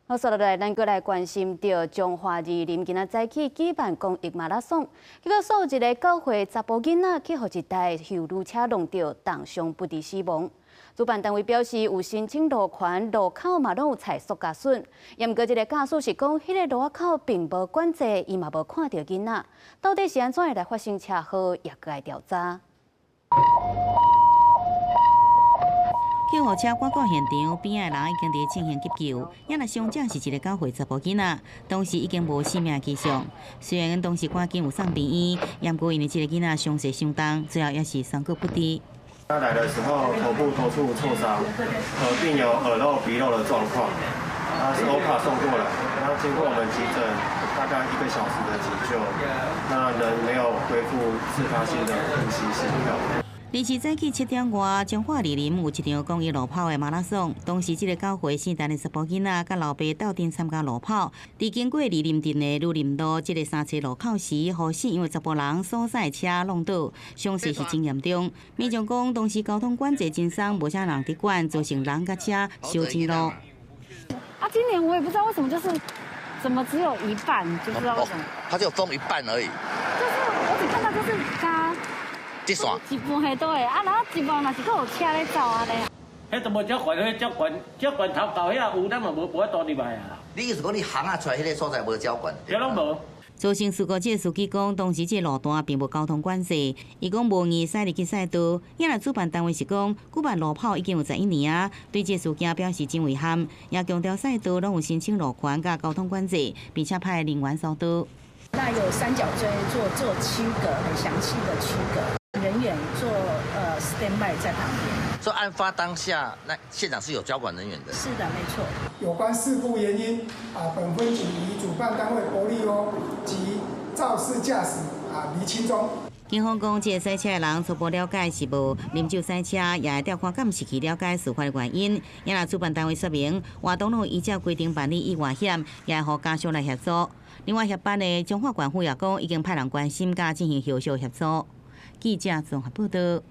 好，接落來，咱閣來關心著彰化二林今仔早起舉辦公益馬拉松，結果煞有一个9歲查埔囡仔去予一台休旅車挵著，重傷不治死亡。主辦單位表示有申請路權，路口嘛攏有採速駕準。毋過這个駕駛是講，彼个路口並無管制，伊嘛無看著囡仔，到底是按怎會來發生車禍，也閣愛調查。救護車趕到現場，邊仔的人已經佇進行急救。也若傷者是一个9歲查埔囡仔，當時已經無生命跡象。雖然當時趕緊有送病院，毋過因為這个囡仔傷勢相當，最後也是宣告不治。他來的時候頭部多處挫傷，並有耳漏、鼻漏的狀況。他是歐卡送過來，然後經過我們急診大概1個小時的急救，那人沒有恢復自發性的呼吸心跳。二是早起7點外，彰化二林有一場公益路跑的馬拉松。當時這个9歲姓陳的查埔囡仔，佮老爸鬥陣參加路跑。佇經過二林鎮的女林路這个三岔路口時，予四樣查埔人所駛車挵倒，傷勢是真嚴重。民眾講，當時交通管制真鬆，無啥人佇管，造成人佮車相擠路。啊，今年我也不知道為什麼，就是怎麼只有一半，就不知道為什麼。他就封一半而已。就是我只看到就是加。一線一半係對，啊，然後一半嘛是閣有車咧走按呢。彼都無交管，彼交管交管頭到遐有，咱嘛無法度入來啊。你意思講你行啊出來彼个所在無交管？這攏無。造成事故這个司機講，當時這個路段並無交通管制，伊講無意駛入去賽道。也若主辦單位是講，舉辦路跑已經有11年啊，對這個事件表示真遺憾，也強調賽道攏有申請路權佮交通管制，並且派人員疏導。那有三角錐做區隔，很詳細的區隔。人員做stand by 在旁邊。所以案發當下，那現場是有交管人員的。是的，沒錯。有關事故原因啊，本分局與主辦單位柏麗歐及肇事駕駛啊釐清中。警方講，這个駛車的人初步了解是無啉酒駛車，也會調看監視器了解事發的原因。也若主辦單位說明，活動攏依照規定辦理意外險，也會予家屬來協助。另外，協辦的彰化縣府也講，已經派人關心，佮進行後續協助。記者綜合報道。